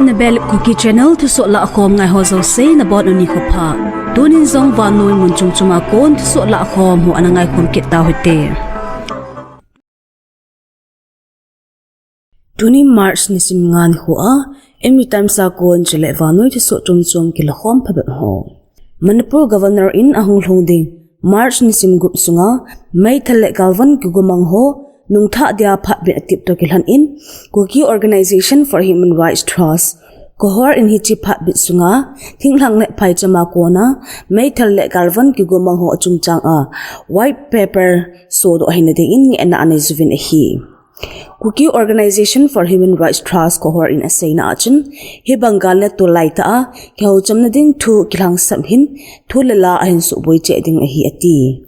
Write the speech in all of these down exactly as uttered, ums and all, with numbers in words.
Nabel Kuki Channel thusoh lahkhom ngai ho jouse nabonun nikho pha. Tunin jong vannoi mun chom chom a kon thusoh lahkhom ho ana ngaikhom kit tauhite. Tuni March nisim nga nikho a, Evening Times a kon chule vannoi thusoh chom chom kilakhom phabep ho. Manipur Governor in ahung lhung ding March nisim gup sunga meithal le galvan kigomang ho nungthah dia phatbit atep toh kilhon in, Kuki Organisation for Human Rights Trust, KOHUR in hiche phatbit sunga thinglhang le phaicham a kona meithal le galvan kigomang ho chungchang a white paper sodoh ahina dingin ngehna anei uvin ahi. Kuki Organisation for Human Rights Trust, KOHUR in aseina achun, hibang gal le tol laitah a kihouchamna ding thu kilhangsap hin thu le la ahin suboi cheh ding ahi ati.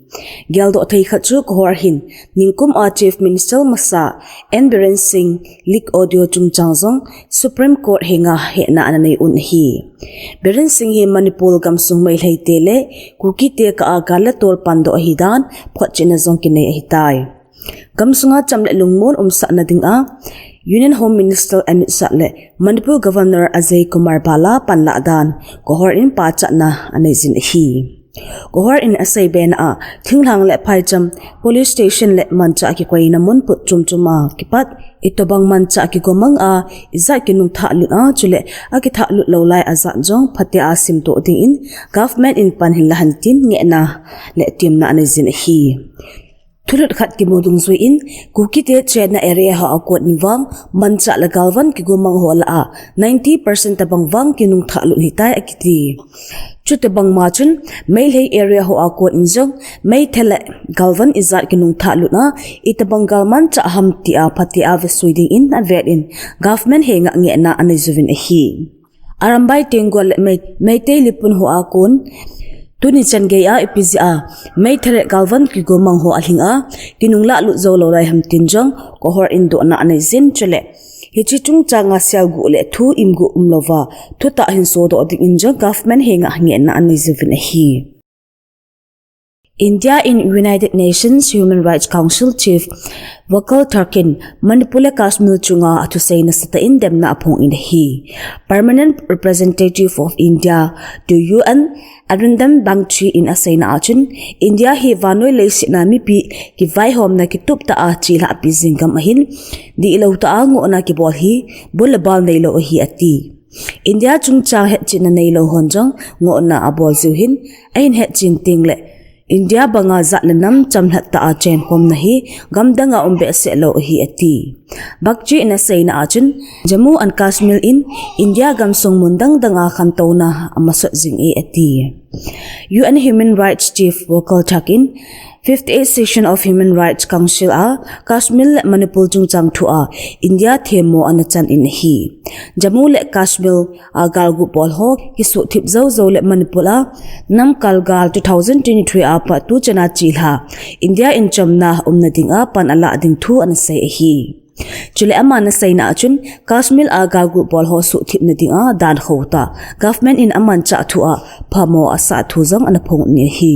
Geldoh thei khat chu KOHUR hin ningkum a Chief Minister masa N Biren Singh leak audio chungchang jong Supreme Court henga hehna ana nei un ahi. Biren Singh hi Manipur gamsung Meitei te le Kuki te kah a gal le tol pandoh ahidan photchenna jong kinei ahitai. Gamsunga cham le lungmon umsahna dinga Union Home Minister Amit Shah le Manipur Governor Ajay Kumar Bhalla panlah dan KOHUR in pachatna anei jin ahi. KOHUR in asei bena a, thinglhang le phaicham, police station le manchah kikoina mun put chom chom a kipat, itobang manchah kigomang a, ijat kinungthah lut a, chule akithah lut lou lai ajat jong phatea simtoh dingin government in pan hinla hen tin ngehna le temna anei jin ahi. Thulut khat kimu dungjui in, Kuki te chenna area ho a kon in vang, manchah le galvan kigomang ho lah a, ninety percent tabang vang kinungthah lut ahitai akiti. Chutobang ma chun, Meitei area ho a kon in jong, meithal le galvan ijat kinungthah lut a, itobang gal manchah ham tia phatea vesui dingin avet in, government henga ngehna anei uvin ahi. Arambai Tenggol le Mei-, Meitei Lipun ho a kon, tuni chan gei a ipi jeh a meithal le galvan kigomang ho alhing a, kinunglah lut jou lou lai ham tin jong KOHUR in dohna anei jin chule, hiche chungchang a selguh le thu imguh umlouva, thutah hin sodoh dingin jong government henga ngehna anei uvin ahi. India in United Nations Human Rights Council Chief Volker Turk in Manipur le Kashmir chunga athusei nasatah in demna aphong in ahi. Permanent Representative of India to U N Arindam Bagchi in aseina achun, India hi vannoi leiset a mipi kivaihomna kituptah a chelhahpi jing gam ahin, dihlou tah a ngohna kibol hi bul le bal neilou ahi ati. India chungchang hetchenna neilou hon jong ngohna abol jiu hin, ahin hetchen teng le India banga jat le nam chamlhat tah a chenkhomna hi gamdang a um behseh lou ahi ati. Bagchi in aseina achun, Jammu and Kashmir in India gamsung mun dang dang a khantouna amasot jing e ati. U N Human Rights Chief Volker Turk in fifty-eighth session of Human Rights Council a Kashmir le Manipur chungchang thu a India themmo ana chan in ahi. Jammu le Kashmir a galguh bol ho kisuhthip jou jou le Manipur a namkal gal two thousand twenty-three a pat tuchan a chelha India in chamna umna dinga pan alah ding thu ana sei ahi. Chule aman aseina achun, Kashmir a galguh bol ho suhthipna dinga dan khotah government in amanchah thu a phamo asah thu jong ana phong in ahi.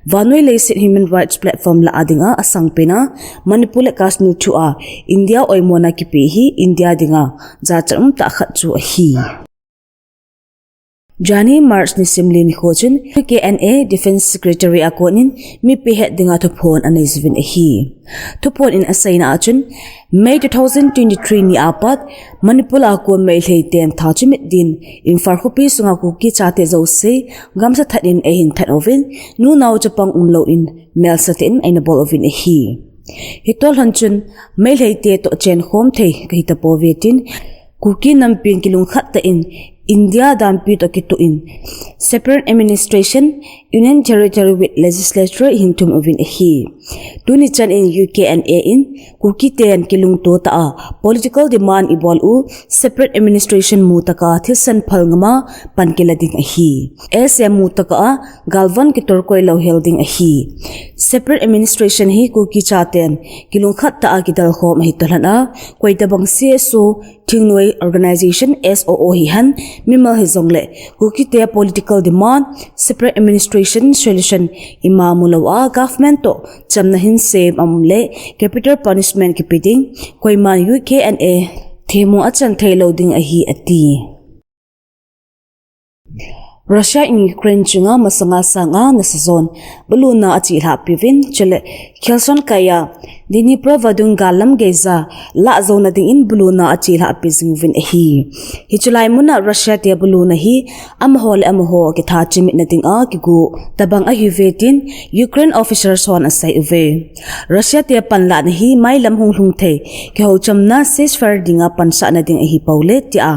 Vannoi leiset Human Rights Platform lah a dinga asangpen a Manipur le Kashmir thu a India oimona kipe hi India dinga jachat umtah khat chu ahi. Jani March nisim li nikho chun U K N A Defence Secretary a kon in mipi het dinga thuphon anei jiuvin ahi. Thuphon in aseina achun, May two thousand twenty-three ni a pat Manipur a kon Meitei ten tha chimit din Imphal khopi sunga Kuki chate jouse gamsa that in eihin that uvin, nu nao chapang umlou in melsa tah in eina bol uvin ahi. Hitoh lhon chun Meitei te toh chenkhom thei kahi tapouve tin, Kuki nampin kilungkhat tah in India danpi toh kitoh in separate administration, Union Territory with legislature ihin thum uvin ahi. Tuni chan in U K N A in Kuki ten kilungto tah a political demand ibol u separate administration mu tah a thisan phal ngam a pan kila ding ahi. S M mu tah a galvan kitorkoi louhel ding ahi. Separate administration hi Kuki chaten kilungkhat tah a kidalkhom ahi toh lhon a, koitabang C S O thingnoi organization S O O hihen, mimal hijongle Kuki te political demand, separate administration solution ima mulou a government toh chamna hinsem aum le capital punishment kipe ding, koiman U K N A themmo achan thei lou ding ahi ati. Russia in Ukraine chunga masanga sanga nasa jon buluna achelhah piuvin, chule Kherson kaiya Dnipro vadung gal lam geija lah jona dingin buluna achelhah pi jing uvin ahi. Hiche lai muna Russia te buluna hi amaho le amaho kitha chimitna dinga kigo tabang ahiuve tin Ukraine officers hon asei uve. Russia te panlahna hi mailam hung lhung thei, kihouchamna ceasefire dinga pansahna ding ahi poule tia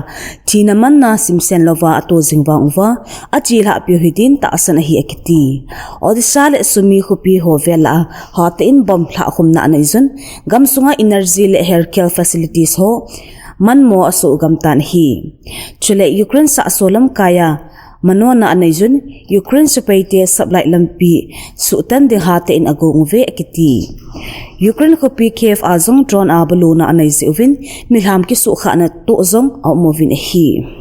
thina manna simsen louva ato jing vang uva, achelhah piu hidin tahsan ahi akiti. Odisha le Sumy khopi ho vela hatah in bomb lhahkhumna anei jun, gamsunga energy le healthcare facilities ho manmo asoh gamtan ahi. Chule Ukraine sahso lamkaiya manona anei jun, Ukraine sepaite supply lampi suhtan ding hatah in agong uve akiti. Ukraine khopi Kyiv a jong drone a buluna anei jeh uvin, milham kisuhkhahna toh jong aum uvin ahi.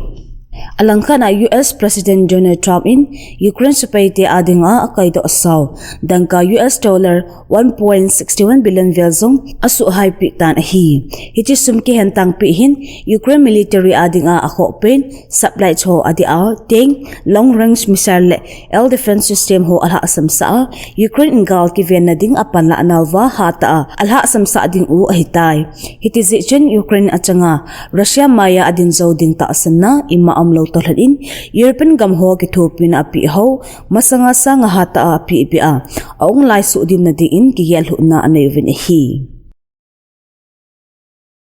Alangkhat a U S President Donald Trump in Ukraine sepaite adinga akaidoh sao dangka U S dollar one point six one billion vel jong asuhhai pi tan ahi. Hiche sum kihen tangpi hin Ukraine military adinga akhoh pen supply cho adia, tank, long range missile le air defense system ho alhahsamsah a, Ukraine in gal kivenna ding apanlah nauva hatah a alhahsamsah ding u ahitai. Hiti jeh chun Ukraine achanga Russia maiya adin jou ding tahsanna ima umlou toh lhon in, European gam ho kithopina apeh ho masanga sanga hatah a apeh beh a, aung lai suhdimna dingin kigel lhuhna anei uvin ahi.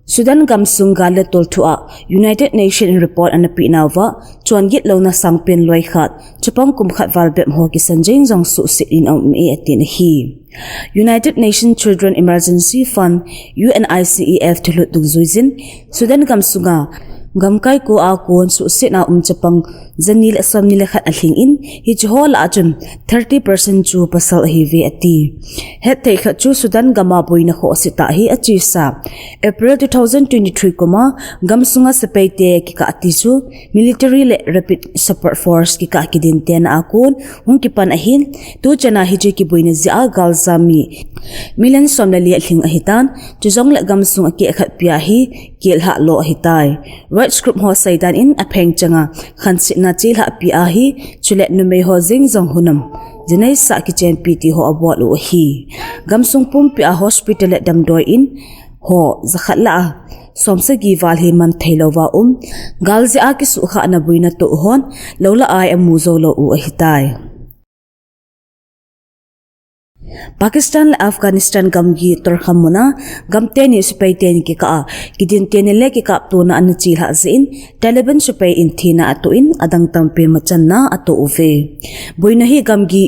Sudan gamsung gal le tolthu a United Nations report ana peh nauva, chongit louna sangpen loikhat, chapang kum khat val bep ho kisan jeng jong suhset in aum e atin ahi. United Nations Children Emergency Fund, U N I C E F thulhut dungjuijin, Sudan gamsunga gamkai ko a kon suhsetna um chapang jani le somni le khat alhing in, hiche ho lah a chun thirty percent chu pasal ahiuve ati. Hetthei khat chu Sudan gama boina khohse tah hi achesa April two thousand twenty-three kuma gamsunga sepaite kikah ti chu military le Rapid Support Force kikah kidintena a kon hung kipan ahin, tuchana hiche kiboina jeh a galjam mi million som le li alhing ahitan, chujongle gamsung akehkhat pia hi kelhah lo ahitai. Rights group ho seidan in apheng changa khansetna chelhah pi ahi, chule numei ho jeng jong hunam jinei sah kichenpi ti ho abol u ahi. Gamsung pumpi a hospital le damdoi in ho jakhat lah a somsagi val hi man thei louva um, gal jeh a kisuhkhahna boina toh hon lou le ai amu jou lou u ahitai. Pakistan le Afghanistan gamgi Torkham muna gamteni sepaiten kikah a kidinteni le kikaptona ana chelhah jeh in Taliban sepai in thina atoh in adang tampi machanna atoh uve. Boina hi gamgi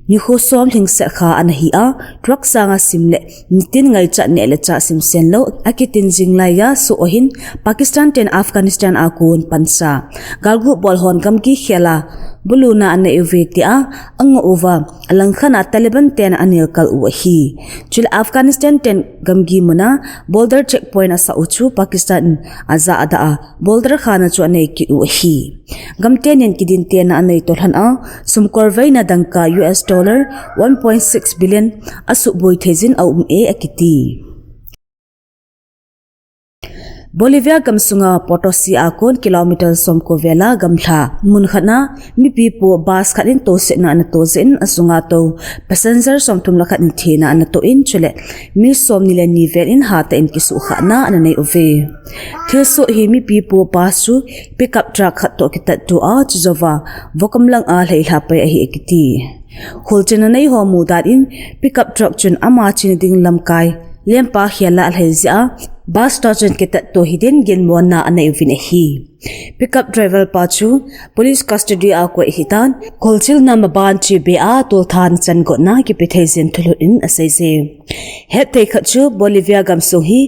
nikho som lhingset kha ana hi a, truck sanga sim le nitin ngaichat neh le chah simsen lou akitin jing laiya soh ahin, Pakistan ten Afghanistan a kon pansa galgu bol hon gamgi khela buluna anei uve tia angoh uva, alangkhat a Taliban ten anelkal u ahi. Chule Afghanistan ten gamgi muna border checkpoint asah u chu Pakistan in aja adah a, border khana chu anei kit u ahi. Gamtenin kidintena anei toh lhon a, sumkolveina dangka U S dollar one point six billion asuhboi theijin aum e akiti. Bolivia gamsunga Potosi a kon kilometer somko vela gamlha munkhat na mipi po bus khat in tosetna ana to jeh in asunga tou passenger somthum le khat in thina ana toh in, chule mi somni le ni vel in hatah in kisuhkhahna ana nei uve. Thilsoh hi mipi po bus chu pickup truck khat toh kitatto a, chujouva vokom langa lheilha pai ahi akiti. Kholchilna nei ho mudan in pickup truck chun ama chena ding lamkai lempa khela alhai jeh a, bus toh chun kitatto hidin ginmona anei uvin ahi. Pickup driver pa chu police custody a koi ahitan, kholchilna maban chebe a tolthan changotna kipe thei jin thulhut in aseije. Hetthei khat chu Bolivia gamsung hi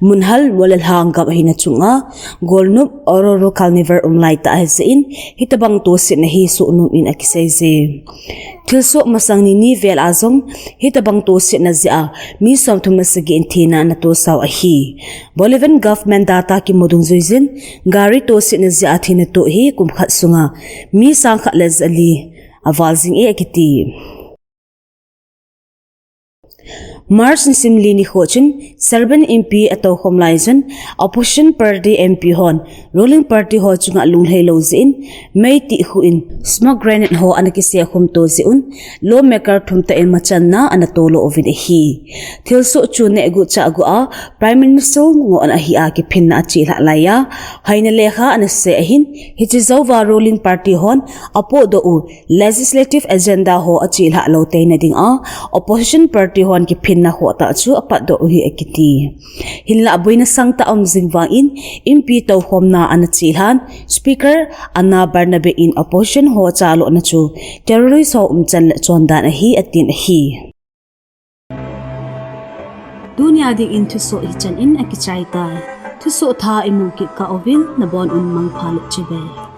munhal molelhang gam ahina chunga golnop Oro Carnival um laitah ahi jeh in, hitobang tosetna hi sohnom in akiseije. Thilsoh masang ni ni vel a jong hitobang tosetna jeh a mi somthum le sagi in thina ana tosau ahi. Bolivian government data kimu dungjuijin, gari tosetna jeh a thina toh hi kum khat sunga mi sangkhat le jali aval jing e akiti. March nisim li nikho chun Sarban Inpi atoukhom lai chun opposition party M P hon ruling party ho chunga lunglhei lou jeh in meitih khuh in smoke grenade ho ana kisekhum to jeh un lawmaker thum tah in machanna ana tolo uvin ahi. Thilsoh chu nehguh chahguh a Prime Minister ngohna ahi a kiphinna achelhah lai a, haina lekha ana sei ahin, hiche jouva ruling party hon apohdoh u legislative agenda ho achelhah lou teina dinga opposition party hon kiphinna khohtah chu apatdoh u ahi akiti. Hinlah boina sangtah aum jing vangin Inpi toukhomna ana chelhan Speaker Ana Barnabek in opposition ho chalona chu terrorist ho umchan le chondan ahi atin ahi. Tunia dingin thusoh hichan in akichai tai. Thusoh thah imu kit kah uvin nabon un mangpha le chibai.